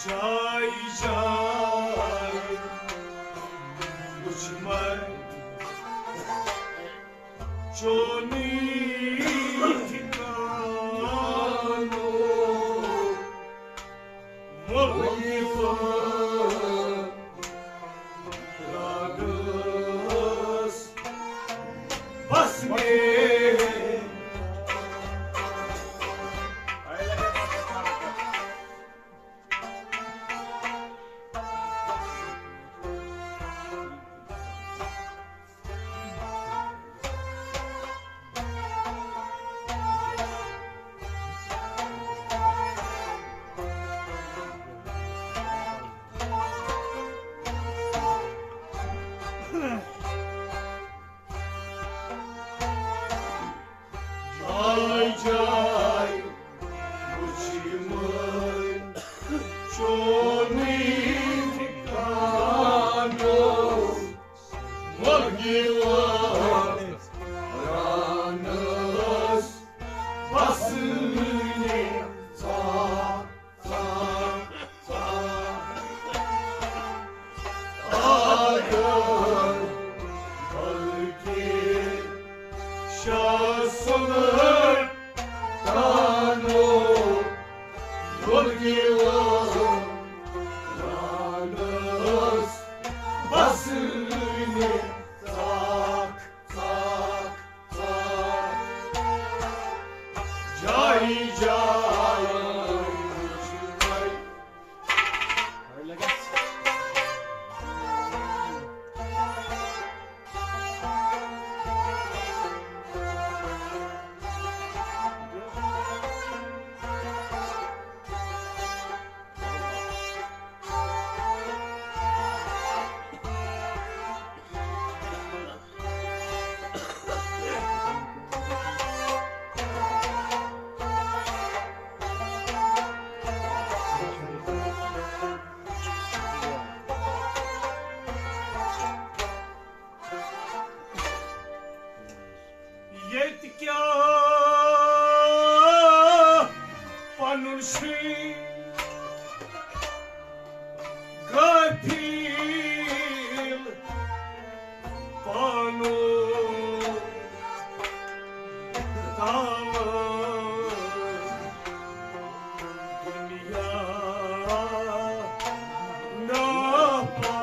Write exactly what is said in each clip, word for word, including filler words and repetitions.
جاے جاے وُچھ مےٚ چونُے ٹھِکانہٕ۔ مُلکہٕ راگس بس گے۔ جاے جاے وُچھ مےٚ چونُے ٹھِکانہٕ۔ مۄغلہٕ رانس بس نے ژا جاے جاے۔ ییٚتہِ کیٛاہ پنُن چھُے غٲفِل پانُن تاوان دُنیا ناپاک۔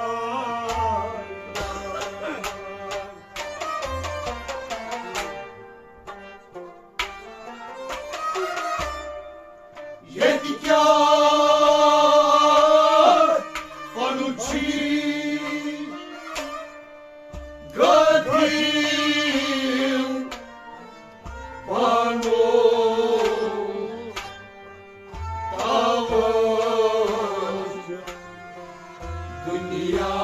ییٚتہِ کیٛاہ پنُن چھی غٲفِل پانُن تاوان دُنیا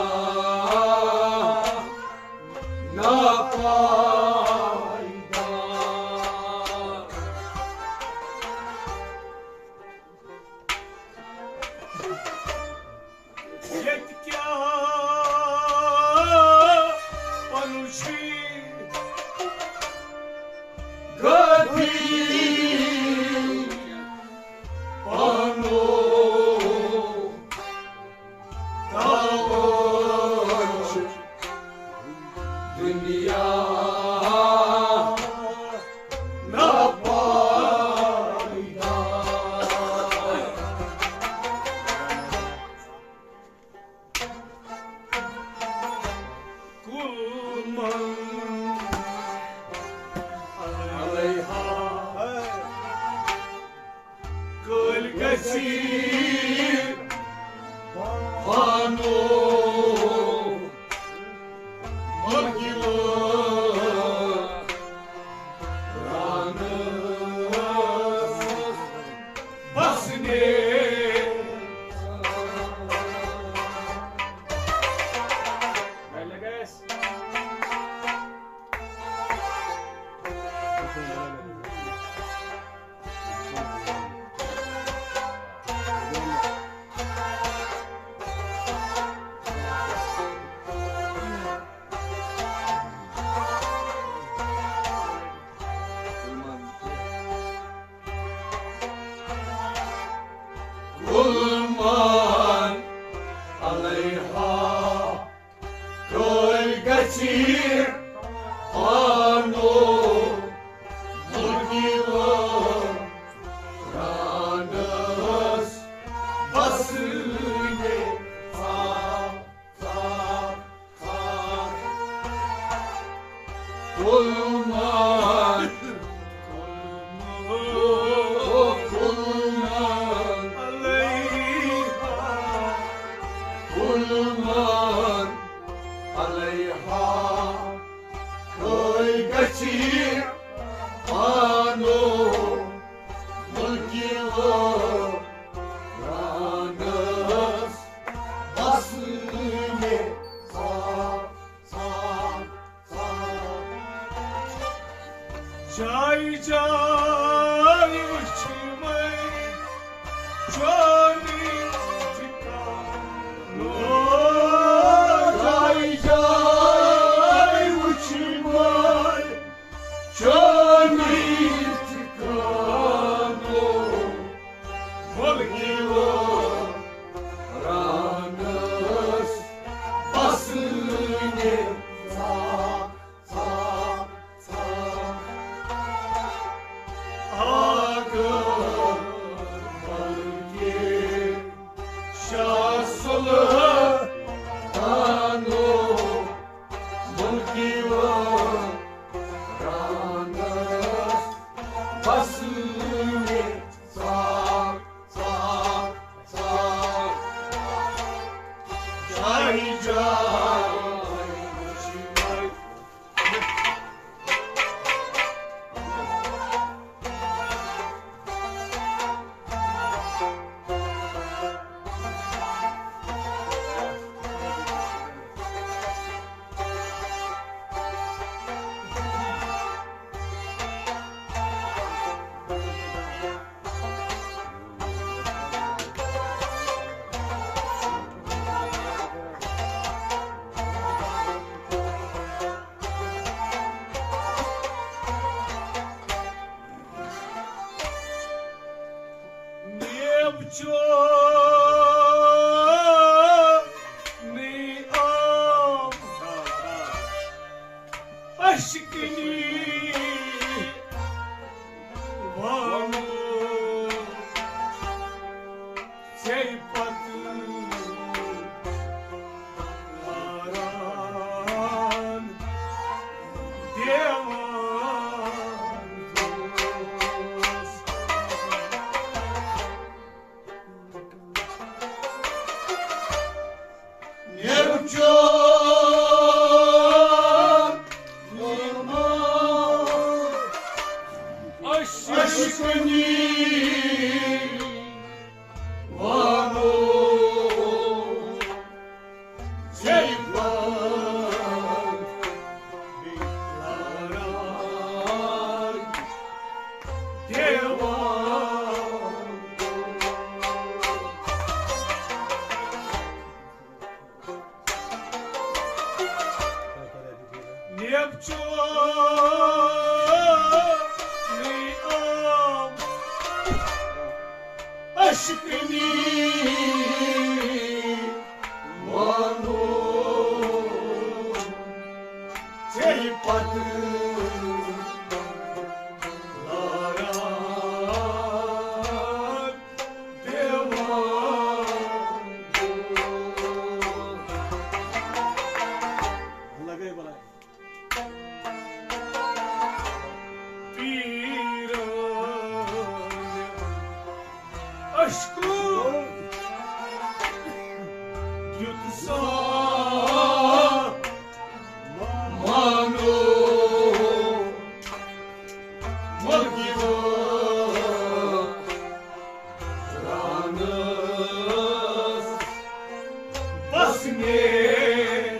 ناپایدار۔ ییٚتہِ کیٛاہ پنُن چھُے غٲفِل پانُن تاوان دُنیا ناپایدار۔ کُل من علیہا کٲلۍ گژھِ بانو مۄغلہٕ رانس بس نے۔ پرانس بس مےٚ ژاو، ژاو، ژاو۔ جایہِ جایہِ وٕچھِ مےٚ چونٕے ٹھِکانہٕ۔ جایہِ جایہِ وٕچھِ مےٚ چونٕے ٹھِکانہٕ۔ مُلکہِ وٲ پرانس بس مےٚ ژاو، ژاو، ژاو۔ آغا بلکہِ شاہ سلطانو مُلکہِ وٲ پرانس بس مےٚ ژاو، ژاو، ژاو۔ جایہِ جایہِ وٕچھِ مےٚ نیب چونی آم اشکنی وانو ژے پتہٕ لاران دیوان دوس۔ نیب چونی آم اشکنی وانو ژے پتہٕ لاران دیوان۔ نیب چونی آم اشکنی وانو ژے پتہٕ لاران دیوان۔ لگے بلاے۔ پیران اشکو دیُت سا مانو ملکی رانس بس مےٚ۔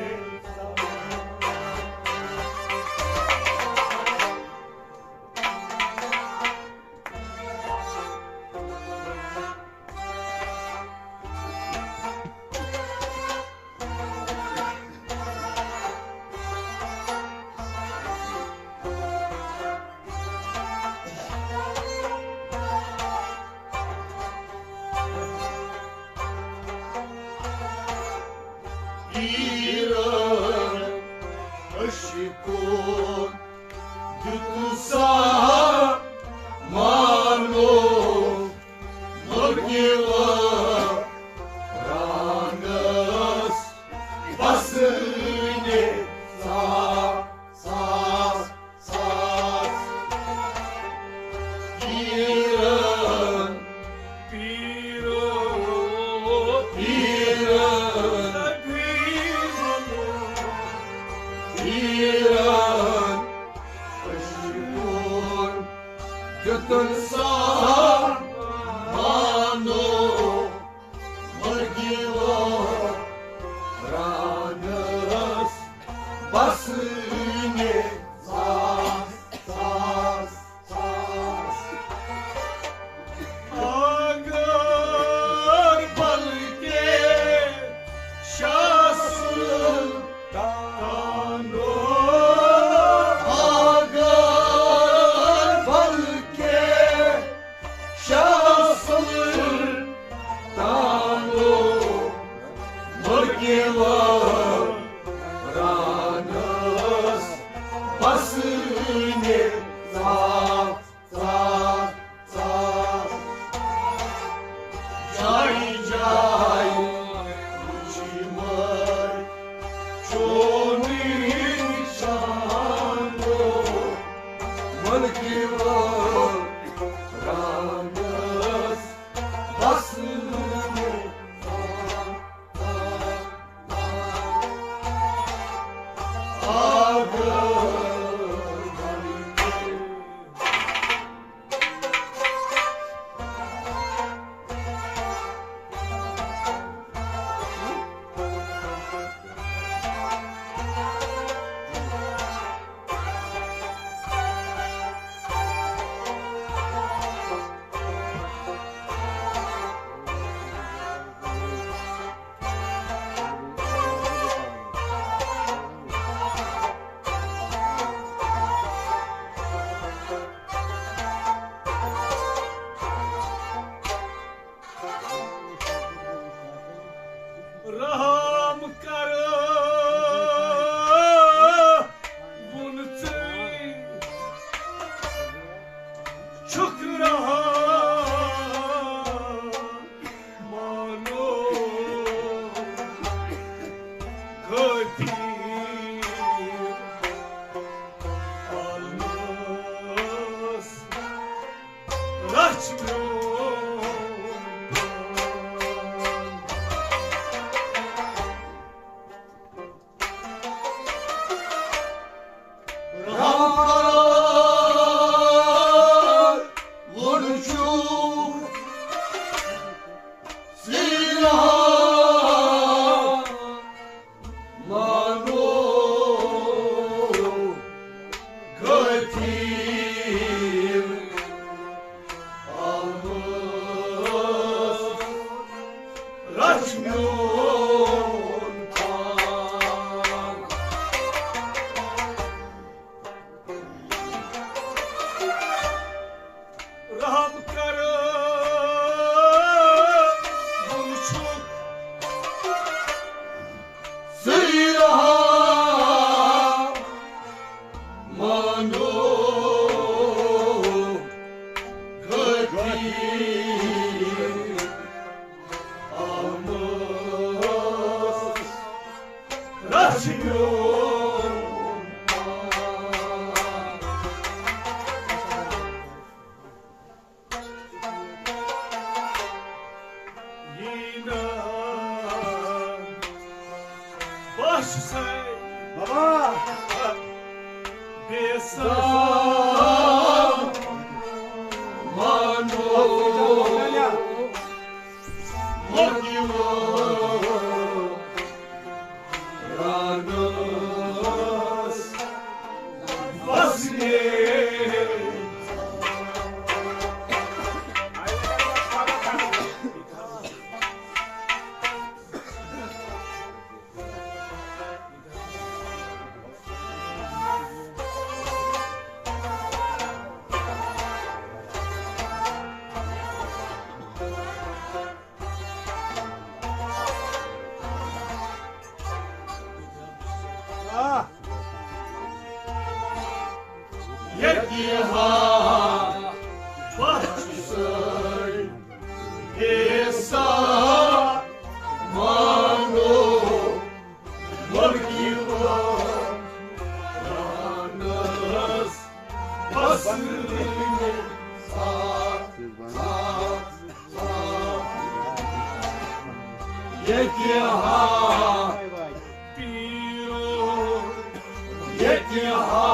بابا۔ بے سامان ییٚتہِ ہا بخش سٲنۍ حصہ مانو۔ ملکی وٲرانَس بس وٕنہِ ساتھ، ساتھ، ساتھ۔ ییٚتہِ ہا پیٖرو، ییٚتہِ ہا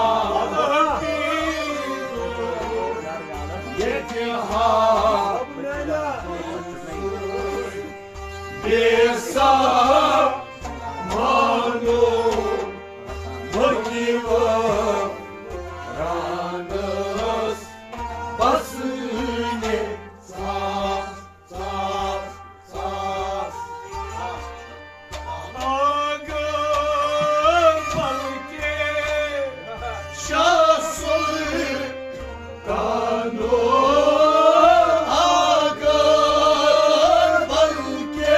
پیٖرو، ییٚتہِ ہا بے سامان ملکی وٲرانَس بس وٕنہِ ساتھ، ساتھ، ساتھ۔ آگہٕ بلکہِ شاہ سُلطانو، آگہٕ بلکہِ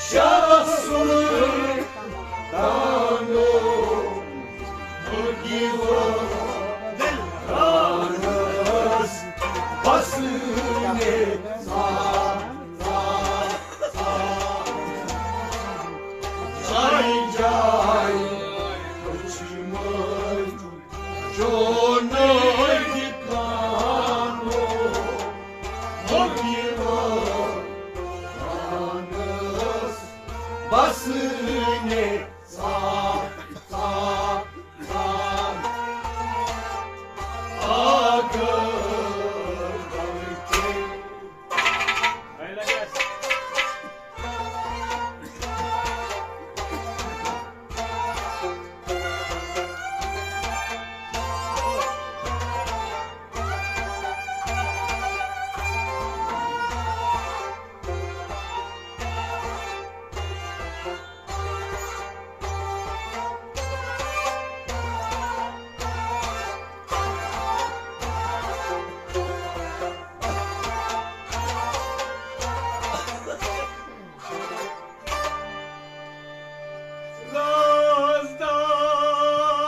شاہ سُلطانو، ملکی وٲرانَس بس وٕنہِ ساتھ، ساتھ، ساتھ۔ جاے جاے وٕچھ مٲلۍ چونو ٹھکانو، ملکی وٲرانَس بس وٕنہِ ساتھ، ساتھ، ساتھ۔ آگہٕ بلکہِ۔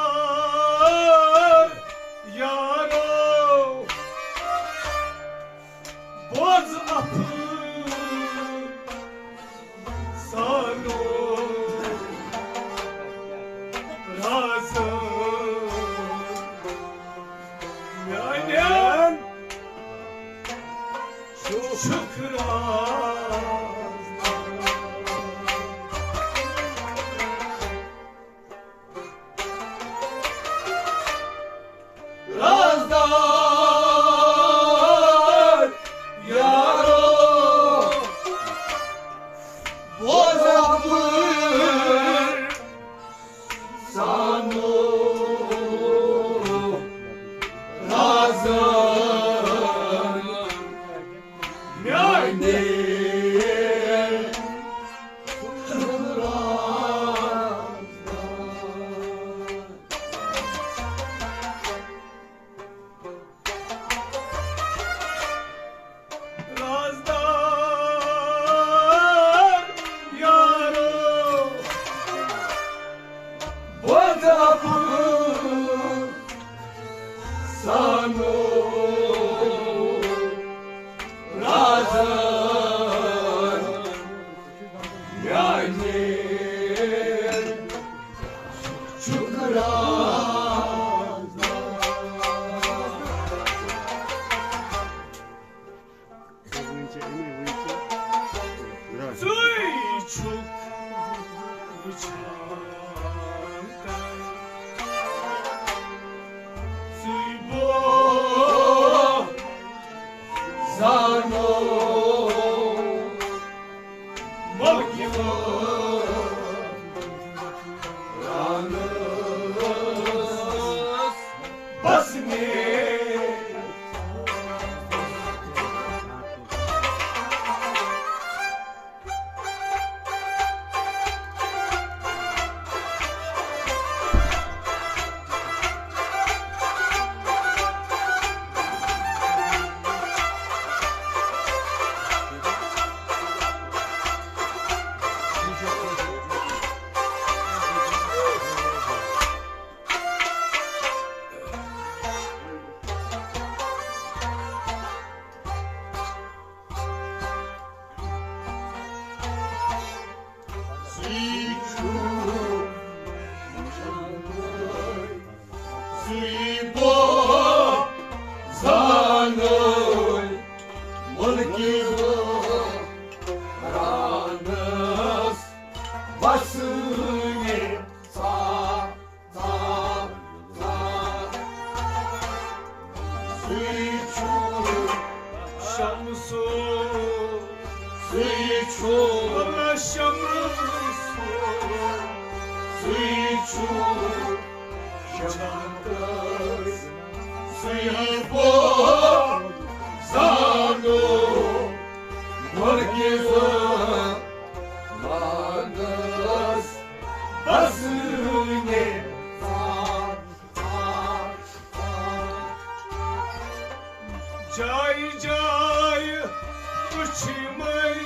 رازدار یارو، بوز افسانو رازو میانٮ۪ن چھُکھ راز۔ رازدار یارو، بوز افسانو رازو میانہِ رازدار یارو، بوز افسانو رازو میانہِ چھُکھ راز۔ ژٕے چھُکھ وٕچھان تۄہہِ۔ سُے بو زانو ملکہِ رانس بسنے۔ سُے بو زانَے ملکہِ رانس بسنے۔ سا سُے چھُ شمسو، سُے چھُ شمسو، سُے چھُ شمسو، سُے بو زانو ملکہِ رانس بسنے۔ جایہِ جایہِ وٕچھِ مےٚ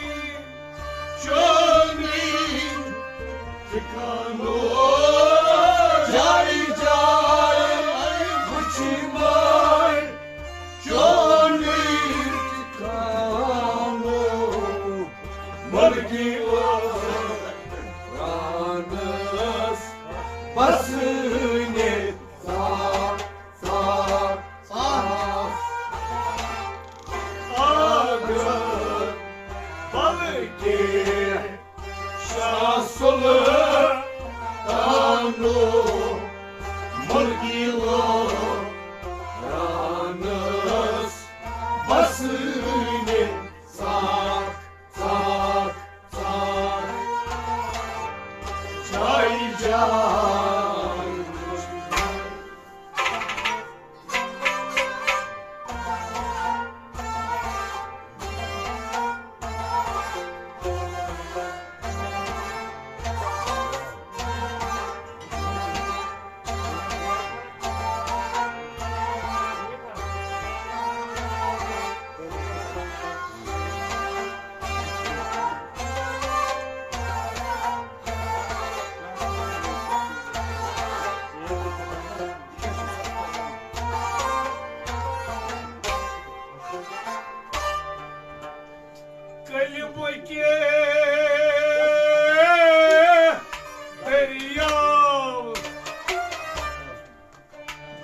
چونٕے ٹھکانو۔ جایہِ جایہِ وٕچھِ مےٚ چونٕے ٹھکانو۔ ملکہِ رانس بسنے۔ سا سا سا اگر بلکہِ شاہ سلطانو ملکہِ رانس بسنے۔ سا سا سا جایہِ جایہِ۔ کلمہٕ کہِ دٔریاو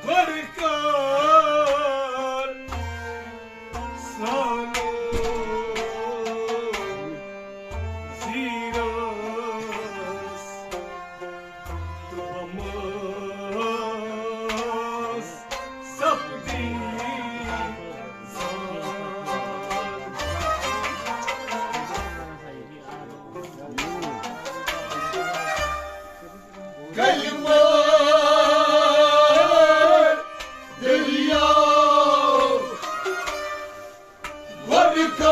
گۄڈٕ کر سانو زیٖرس۔ کلمہٕ دٔریاو گۄڈٕ کر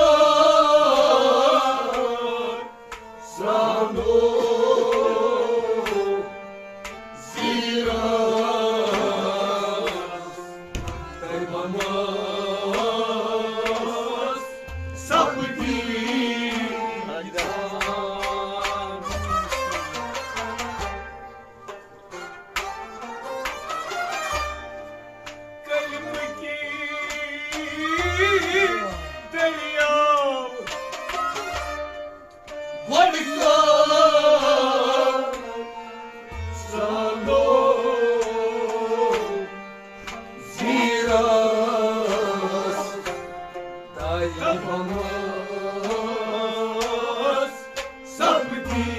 سانو زیٖرس۔ تۄہہِ بنوس سپدی کلمہٕ کی دٔریاو۔ گۄڈٕ کر سانو زیٖرس۔ تۄہہِ بنوس سپدی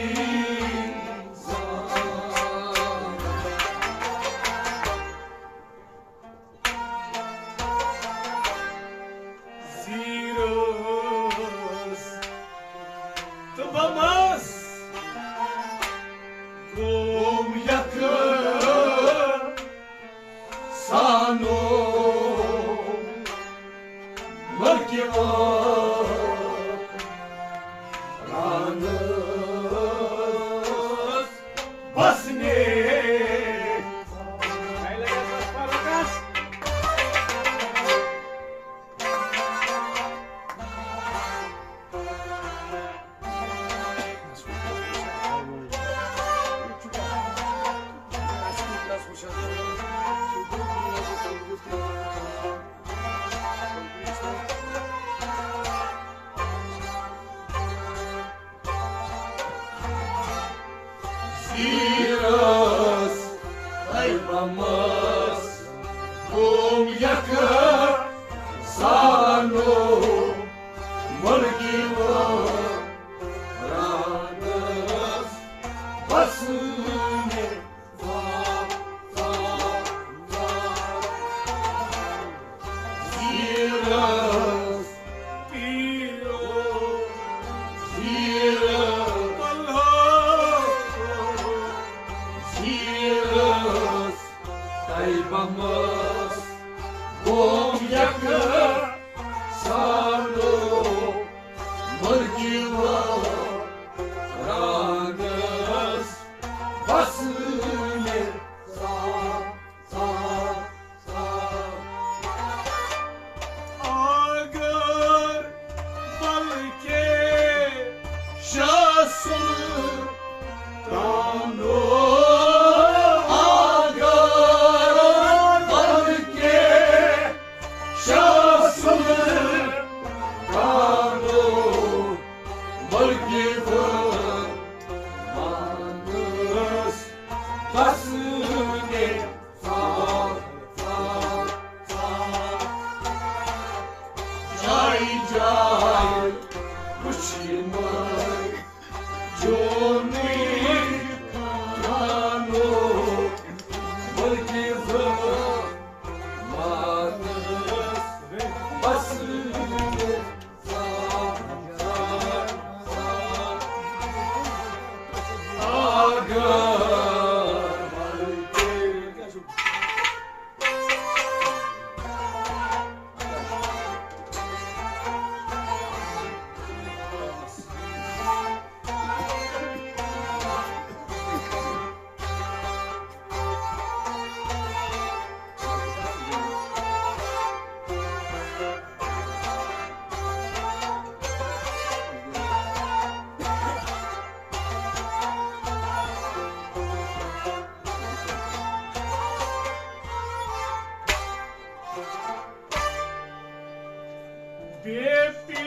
بے پیر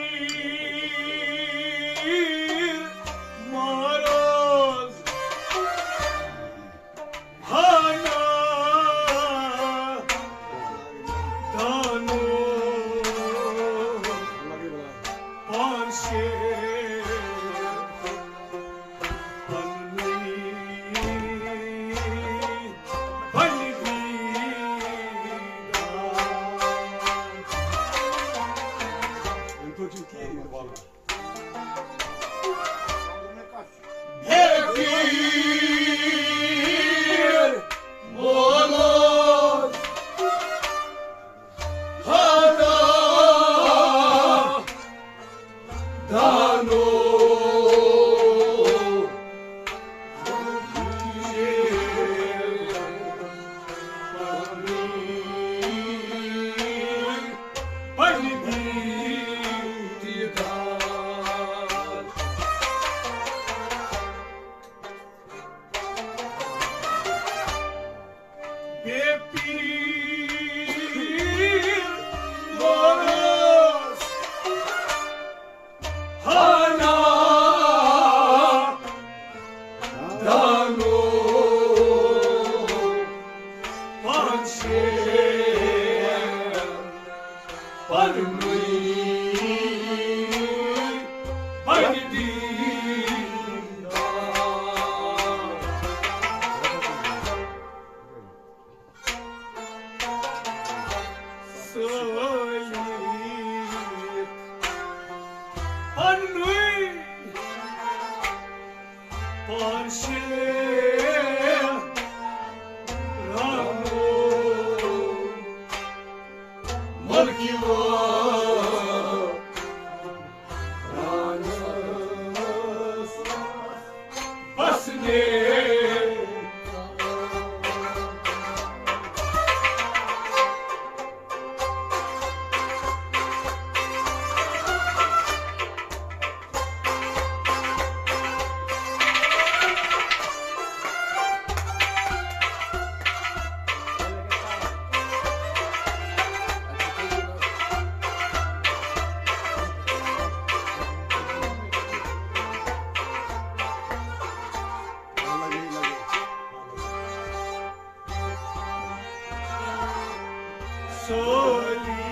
مہراز ہانا دانو پانشیر پننی بنی دیدار۔ بے پیر بوس ہانا دانو پانشیر پننی بنی دیدار۔ سٲلِتھ پننُے پانشیر رانو ملکی وار۔ سٲری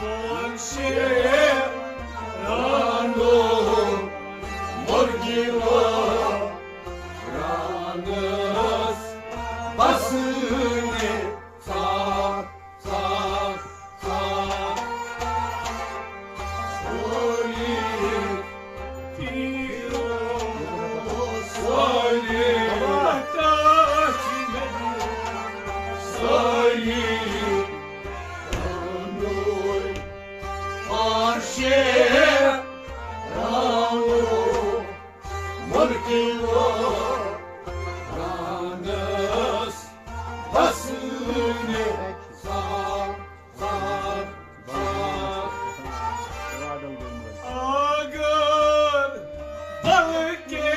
پانشیر رانو ملکی وار۔ رانس بسنہِ ساتھ ساتھ ساتھ۔ سٲری پیٖرو سٲری سٲری پانشیر رانو ملکی وار۔ رانس بسنہِ ساتھ ساتھ ساتھ۔ اگر بلکہ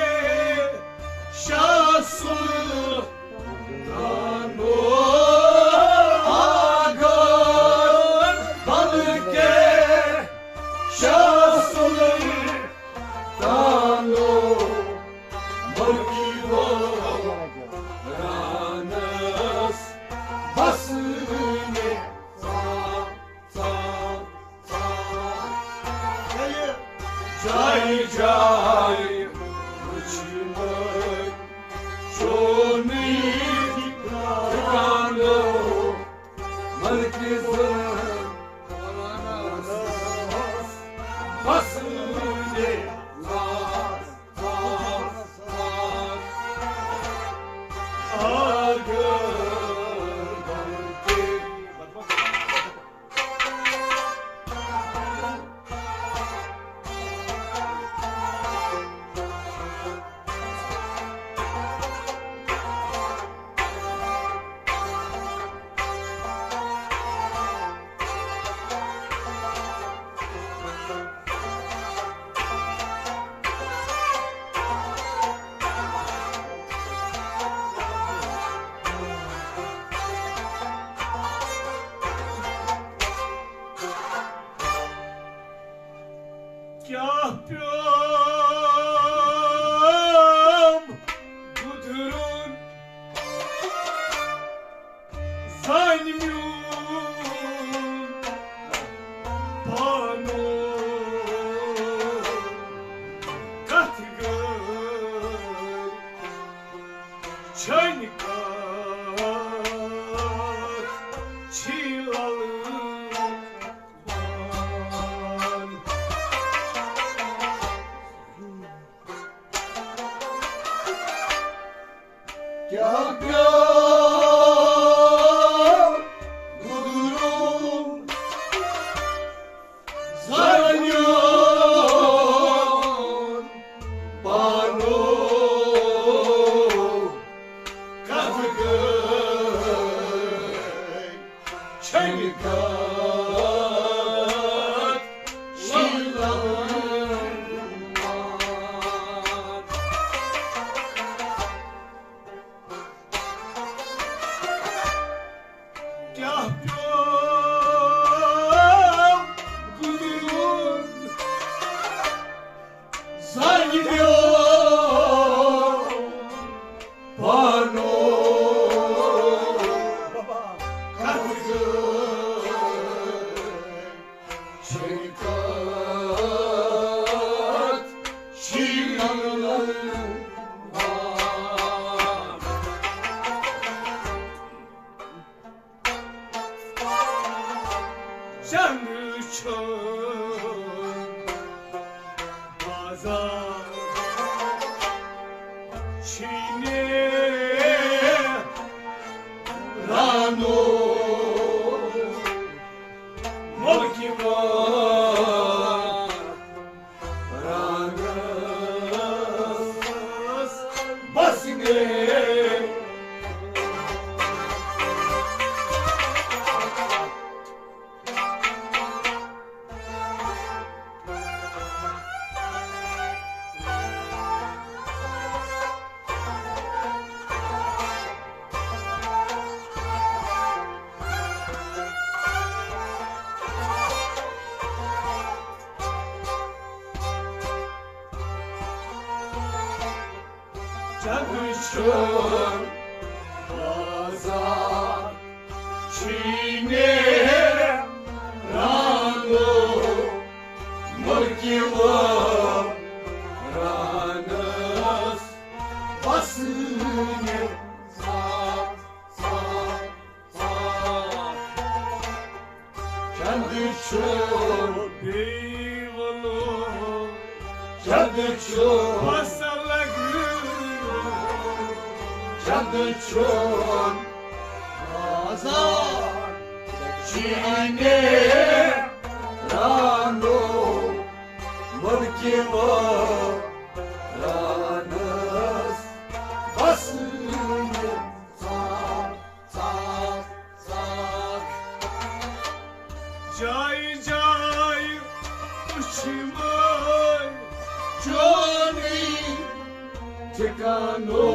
شاہ سلطان دانو، اگر بلکہ جایہِ جایہِ وٕچھمٕتۍ چونٕے ٹھِکانو، ملکہِ زن بس نے لاس، لاس، لاس۔ آگے بڑھتے کیٛاہ پیوم گُدرُن زانہِ میون پانو، کتھ گٔے چھٲنۍ کتھ چھی للہٕ۔ کیٛاہ پیوٚو گُدرُن زانیُن پانو، کتھ گٔے چھنہِ کتھ شیٖلن مان۔ کیٛاہ پیوٚو گُدرُن زانہِ پیوٚو پانو، کتھ گٔے چھنہِ کتھ شیٖلن مان۔ چنٛدٕ چھُ بازار چھُے نیرانو مُلکہِ وٲرۍ۔ رنگس بس گٔے۔ چنٛدٕ چھُ بازار چھُے نیرانو مُلکہِ وٲرۍ۔ رنگس بس گٔے۔ چنٛدٕ چھُ بیٚیہِ وَنو۔ چنٛدٕ چھُ فصل لگٲوِتھ۔ چنٛدٕ چھُ آزاد چھُے نیرانو مُلکہِ وٲرۍ۔ رنگس بس گٔے۔ جایہِ جایہِ وٕچھِ مےٚ چونٕے ٹھِکانو۔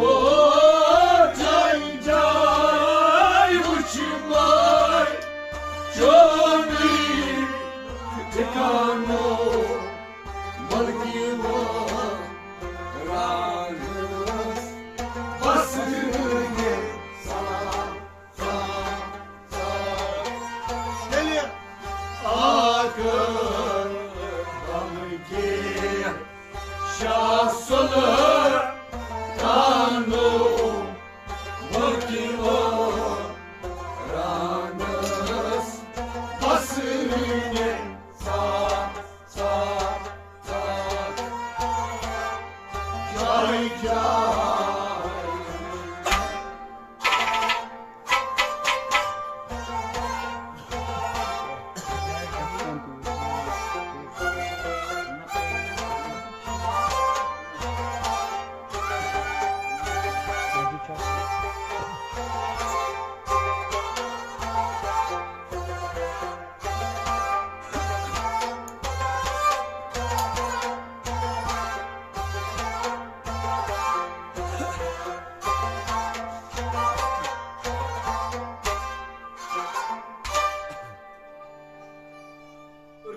جایہِ جایہِ وٕچھِ مےٚ چونٕے ٹھِکانو۔ مُلکہِ وٲرۍ۔ رنگس بس گٔے۔ تیٚلہِ آکھ غمٕے شاہ سلطانو وکیلو رانس بسرنے سا سا سا جاے جاے۔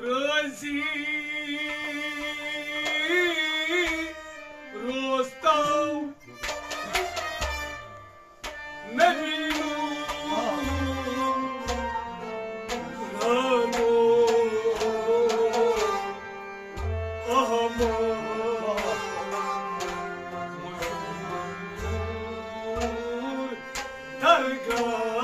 رازی روز تو نبی نوح رانو احمد درگاہ۔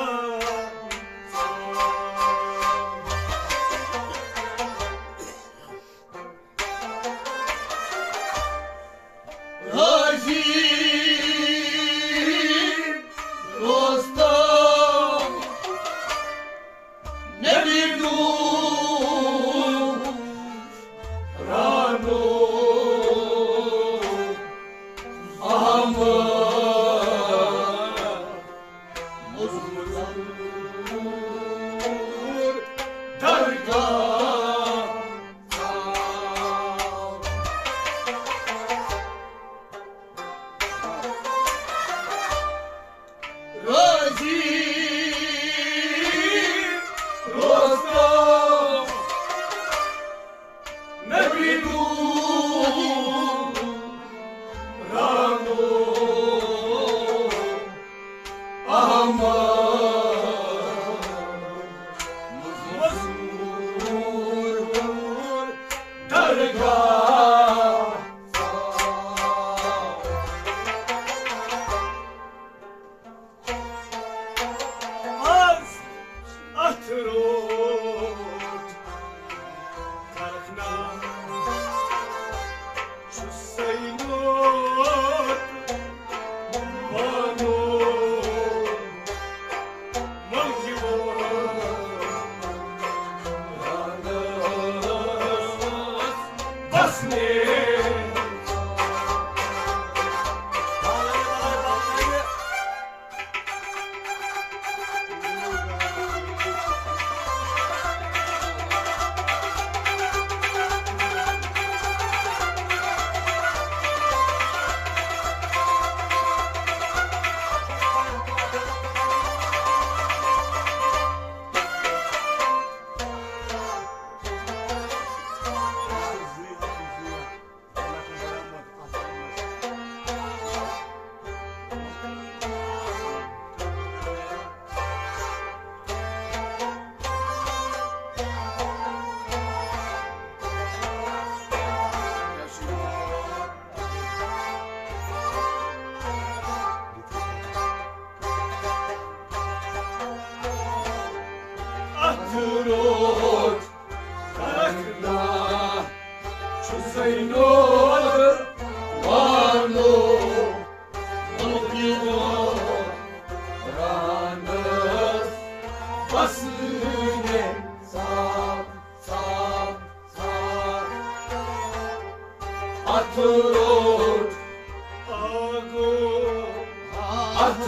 حاجی دوستو نبی نوح رانو احمد مزور درگاہ۔ رازی روزتو نبی نوح رانو احمد مزور درگاہ۔ از اتھ روٹ کرکھنا چھُ سینوت بانو ملکہِ وول۔ بسنے۔ اتھ روٹ کرکھنا چھُ سینوت بانو ملکہِ وول۔ رانس بسنے سا سا سا۔ اتھ روٹ آگو، اتھ